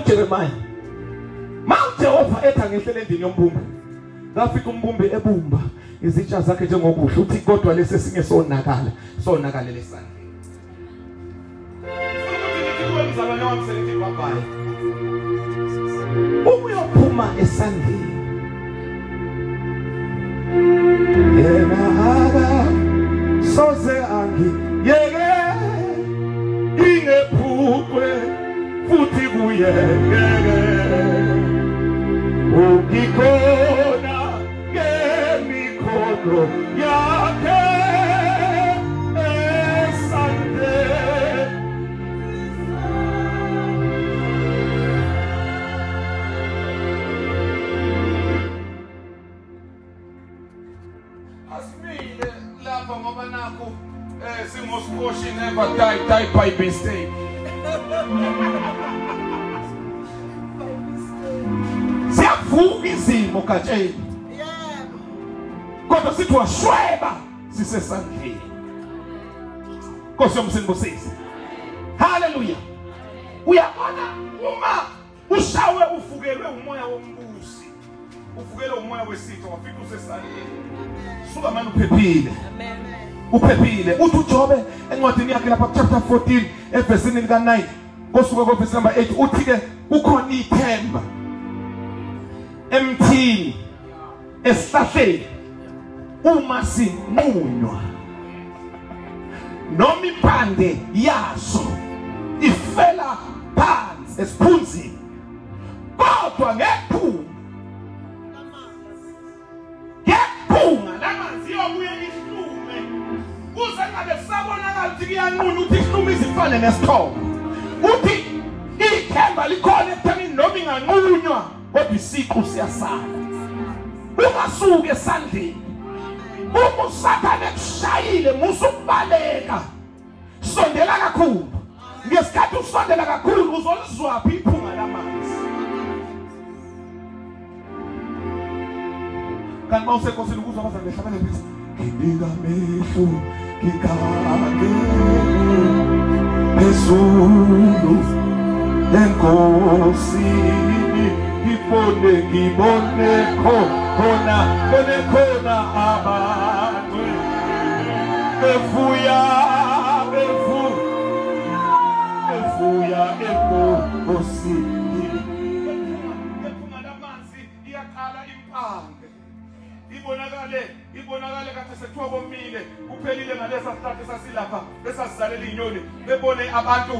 uJeremiah mawuJehova etha ngehlele endlini yombumbi ngafika umbumbi ebumba izitsha zakhe njengokuhle uthi kodwa lesi esinye sonakala sonakale lesandleni mzalwane wami selithi bye uyophuma esandleni yena aka soze angiyeke ingephukwe futhi kuyekeke ukikhona ngemikhono yakhe esandleni. Asimile lapha ngoba nakho singosikoshi never die, die by mistake. Siyavuka izimo gatsheni. Yebo. Kodwa sithi washweba sisesandleni. Nkosi yomsinibusise. Hallelujah. Uyabona uma ushawe ufukelwe umoya wombusi. Ufukelwe umoya wesitha wafika usesandleni. Suka manje uphephile. Amen. Uphephile. Uthi uJobe encwadini yakhe lapha chapter 14 evesini lika 9 kosuka ko verse number 8 uthi ke kukhona ithemba emthini esihlahleni uma sinqunywa noma impande yaso ifela phansi esiphunzini kodwa ngephunga lamanzi iyobuye ihlume kuze ngabe kusabonakala ukuthi kuyanquna uthi ihlume izifane nesithombe uthi ithemba likhona ekutheni noma inganqunywa kodwa isiqu siyasala. Ungasuki esandleni. Uma uSathane ekushayile musa ukubaleka, sondela kakhulu. Ngesikhathi usondela kakhulu uzolizwaphi iphunga lamanzi. Kanti mawusenkosini ukuzwa abazali behlabela bethi nginika amehlo ngikhangele phezulu enkosini ngibone ngibone khona bone khona abantu befuya befuya enkosini. Iphunga lamanzi iyaqala impande ibonakale kade sekuthiwa komile kuphelile ngalesa sihlahla sasilapha besasizalela inyoni bebone abantu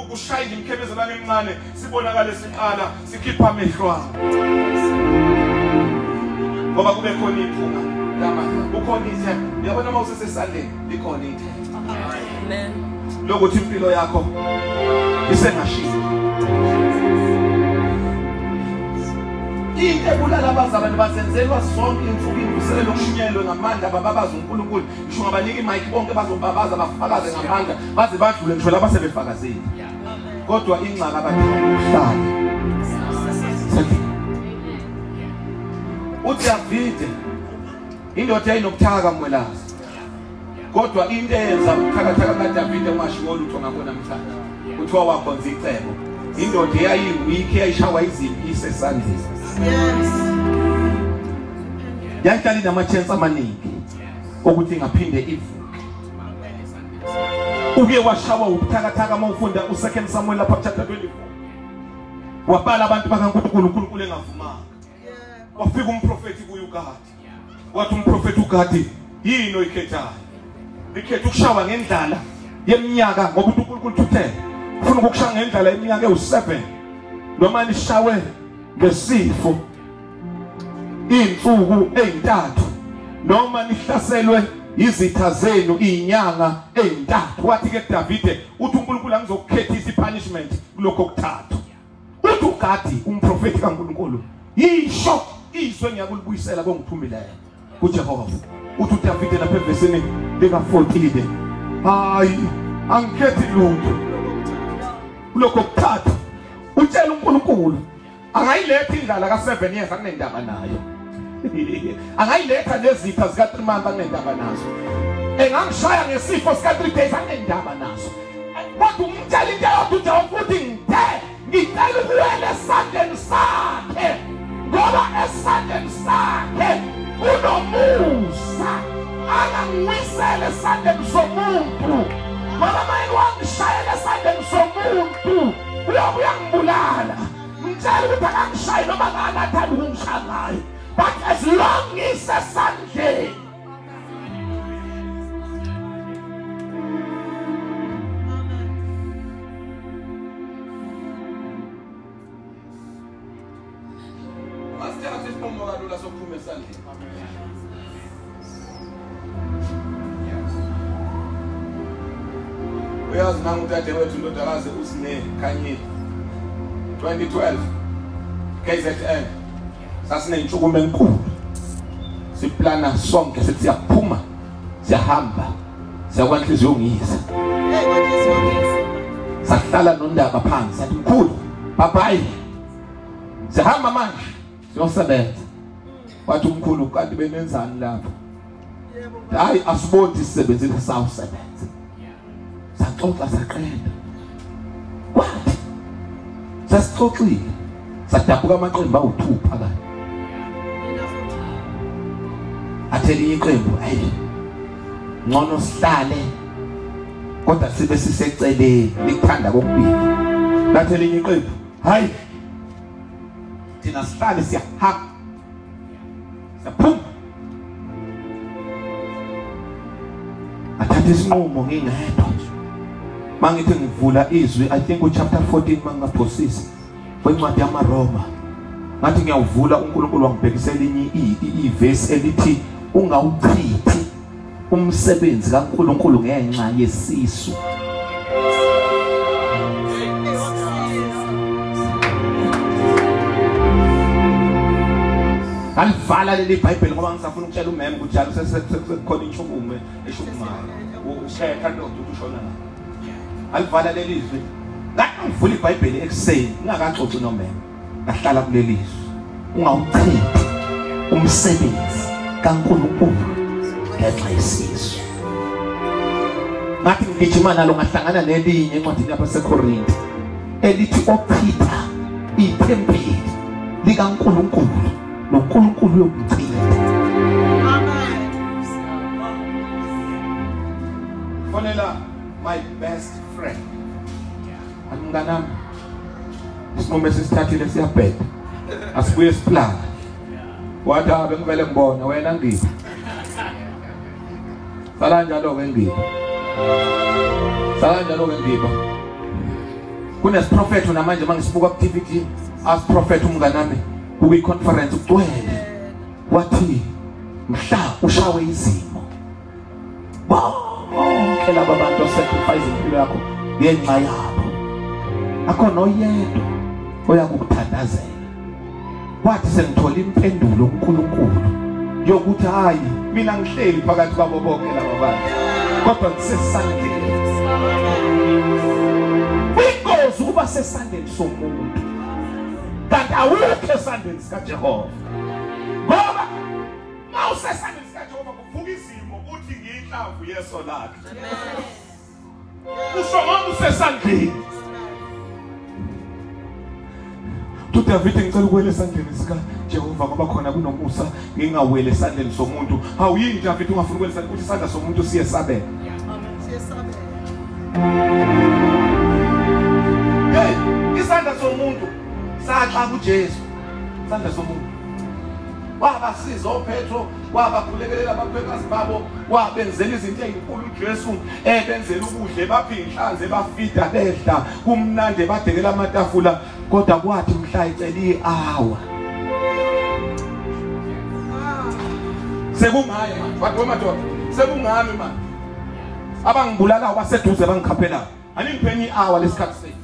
kushaya imkhemezelwane emincane sibonakale siqala sikhipha amehlo ngoba kube khona iphunga lamanzi kukhona ithemba. Uyabona uma usesesandleni likhona ithemba. Amen. Lokuthi impilo yakho isengashintsha. Into ebulala abazalwane bazenzelwa sonke insuku imvuselelo okushunyelwe ngamandla bababaza uNkulunkulu ngisho ngabanika imic bonke bazobabaza bafakaze ngamandla baze badlule ngisho laba sebefakazile kodwa ingxaki abathanda ukuhlala. uDavide indoda yayinobuthaka mwelazi kodwa into eyenza ubuthakathaka kaDavide ungashiwo lutho ngakho namhlanje kuthiwa wakhonza icebo. Indoda eyayiweak eyayishawa izimpi isesandleni. Yes. Yayihlala inama-chance amaningi ukuthi ingaphinde ivuke. Uke washawa ubuthakathaka uma ufunda u2 Samuel lapha chapter 24. Wabala abantu bakaNkulunkulu uNkulunkulu engavumanga. Wafika umprofeti kuye uGadi. Wathi umprofeti uGadi yini oyikhethayo? Ikhetha ukushawa ngendlala yeminyaka ngoba uNkulunkulu uthuthele. Ufuna ukukushaya ngendlala iminyaka ewu7 noma nishawe ngesifo insuku ezintathu noma nihlaselwe izitha zenu inyanga ezintathu. Wathi ke Davide uthi uNkulunkulu angizokukhethisa ipunishment kulokho okuthathu. Uthi uGadi umprofeti kaNkulunkulu yisho izwe ngiyakulibuyisela kongithumileyo kuJehova. Uthi uDavide lapha evesini lika 14 hayi angikhethi lutho kulokho okuthathu. Utshela uNkulunkulu angayiletha indlala ka7 years akunendaba nayo. Angayiletha nezitha zika 3 months akunendaba nazo. Engangishaya ngesifo sika 3 days akunendaba nazo. Kodwa umtshela into eyodwa uJehova uthi ngithe ngicela Esandleni sakhe unomusa, angangiwisele esandleni somuntu, ngoba maye wangishayela esandleni somuntu uyobuya ngibulala. Mtshela ukuthi akangishayi noma nganathanda ukungishaya ngayo, but as long ngisesandleni. Uyazi nangu udadewethu indodakazi uSine Khanyile 2012 KZN sasinentshukumo enkulu, siplana sonke sithi siyaphuma siyahamba siyakwanhliziyo ngiyisa. Sahlala nondaba phansi sathi mkhulu bye bye, sihamba manje siyosebenza. Wathi umkhulu kanti benenzani lapho? Hayi asiboni sisebenzile sawusebenza. Saxoxa saqeda, kwathi sasixoxile sadabuka amaqembu awu2 phakathi. Athi elinye iqembu hayi ngcono sihlale kodwa sibe siseceleni likuthanda kokubili. Lathi elinye iqembu hayi thina sihlale siyahamba siyaphuma. Athatha isinqumo ngingedwa. Mangithi ngivula izwi, I think uchapter 14 mangaphosisi wencwadi yamaRoma, ngathi ngiyawuvula uNkulunkulu wangibhekisela elinye ivesi elithi ungawuchithi umsebenzi kaNkulunkulu ngenxa yesisu. Alivala leli iBhayibheli ngoba ngisafuna ukutshela umeme ukuthi njalo sekukhona intshukumo eshukumayo ukhetha ndoda ukuthi ushona la. Alivala leli zwi. Ngathi ngivula iBhayibheli ekuseni ngingakaxoxi nomeme, ngahlala kuleli zwi, ungawuchithi umsebenzi kaNkulunkulu ngenxa yesisu. Ngathi ngigijima nalo ngahlangana nelinye encwadini yabaseKorinte elithi ochitha ithempeli likaNkulunkulu noNkulunkulu uyokuchitha. Amen. Fonela my best friend. Mnganami, isinqumo esisithathile siyabheda, asibuye siplana. Wathi abe ngivele ngibona wena ngipha. Sala njalo-ke ngipha, sala njalo-ke ngipha. Kunesiprofetho namanje mangisibuka ku-DVD, asiprofetho umnganami kwi-conference kugcwele, wathi mhla ushawe izimo bonke laba bantu osacrifice impilo yakho ngenxa yabo, akho noyedwa oyakukuthandazela. Wathi sengithola impendulo kuNkulunkulu yokuthi hayi mina ngihleli phakathi kwabo bonke laba bantu kodwa ngisesandleni. Ingozi ukuba sesandleni somuntu kanti awukho esandleni sikaJehova, ngoba mawusesandleni sikaJehova kuvuka izimo uthi ngiyinhlamvu yeso lakhe. Usho ngoba usesandleni. uDavid ngicela ukuwela esandleni sikaJehova ngoba khona kunomusa, ngingaweli esandleni somuntu. Hawu yini David ungafuni ukuwela esandleni? Uthi isandla somuntu siyesabela. Amen. Siyesabela. Hey, isandla somuntu saxa kuJesu. Isandla somuntu wabasiza oPetro, wabakhulekelela abakhwekazi babo, wabenzela izinto ezinkulu uJesu, ebenzela ukudla, bapha inhlanzi, bafida bedla kumnandi, badekela amatafula. Kodwa kwathi mhla icela i-hour sekungaye manje, wathi wemadoda sekungami manje, abangibulalayo baseduze bangikhaphelayo, aningiphenye i-hour lesikhathi sethu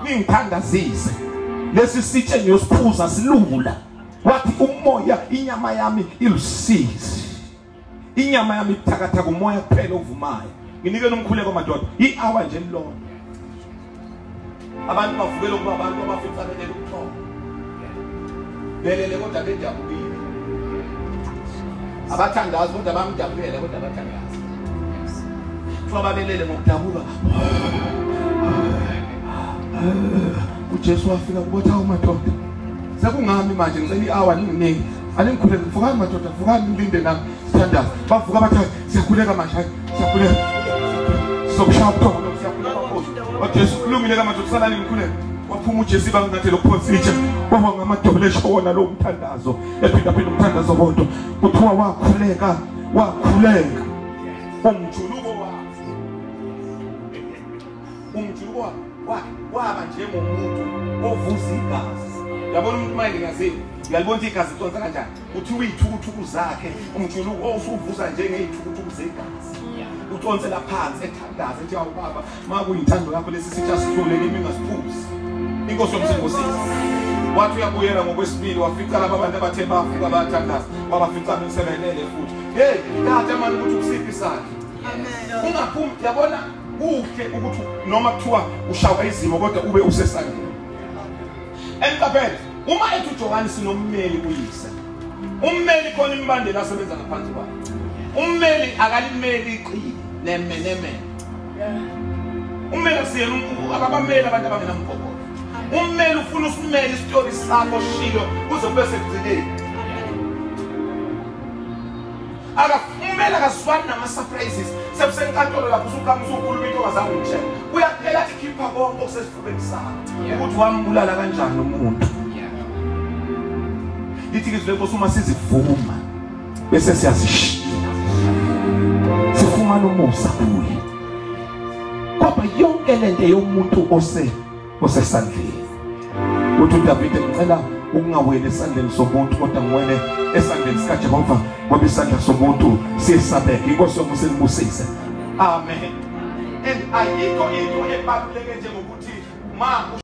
ningithandazise, lesi sitshe ngiyosiphuza silula. Wathi umoya, inyama yami ilusizi, inyama yami ibuthakathaka, umoya kuphela ovumayo. Nginike nomkhuleko madoda, i-hour nje lilodwa. Abantu bavukela ukuba abantu abafica belele ubuthongo, belele kodwa bejabulile, abathandazi kodwa bamjabulele, kodwa abathandazi kuthiwa babelele ngokudabuka. uJesu wafika kubotha madoda, Sekungami manje ngicela i-hour ninginingi. Aningikhuleke, vukani madoda, vukani nilinde nami sithandaze. Bavuka bathi siyakhuleka manje, hayi siyakhuleka. Sizokushaya ubuthongo lokhu, siyakhuleka Nkosi. Wajesu kulungile ka madoda, salani ngikhuleke. Waphuma uJesu bangathi lokuphonsa itshe. Kwaba ngamadolo esho wona lo mthandazo. Ephinda phinda umthandazo wodwa. Kuthiwa wakhuleka, wakhuleka. Umjuluko wakhe. Umjuluko wakhe waba njengomuntu ovuza igazi. Yabona umuntu manje ngazini, uyalibona ukuthi igazi liconsa kanjani? Uthi uyithukuthuku zakhe, umjuluko osuvuza njengeyithukuthuku zegazi. Uconsela phansi ethandaza ethi awu baba, makuyinthando yakho lesi sitsha sithule kimi ngasiphuzi. Inkosi yomsengosisi. Wathi uyabuyela ngokwesibili wafica laba bantu abathe bavuka bathandaza, wabafica besebelele futhi. Hey, tata mani ukuthi ukusiphi isandla. Amen. Ungaphumi, yabona kuhle ukuthi noma kuthiwa ushawa izimo kodwa ube usesandleni. Emqaphele, uma ethi uJohane sinommeli kuyise. Ummeli khona imibandela asebenza ngaphansi kwakhe. Ummeli akalimeli iqili neme neme. Ummeli asiyena akabameli abantu abangenamgogodla. Ummeli ufuna usimele isitori sakho shilo kuze kube sekugcineni. Ummeli akazwani nama surprises. Sebusenkantolo lapho usuqhamuka usukhuluma into ongazange uyitshele. Uyaphela athi khipha konke okusesifubeni sakho. Ukuthi wambulala kanjani umuntu. Lithi izwi lenkosi uma sizivuma bese siyazishiya. Sifumana umusa kuye. Kodwa yonke lento yomuntu osesandleni. Uthi uDavide ngicela ukungaweli esandleni somuntu kodwa ngiwele esandleni sikaJehova ngoba isandla somuntu siyesabeka. Inkosi yomusa inibusise. Amen. And ayikho into ebaluleke njengokuthi ma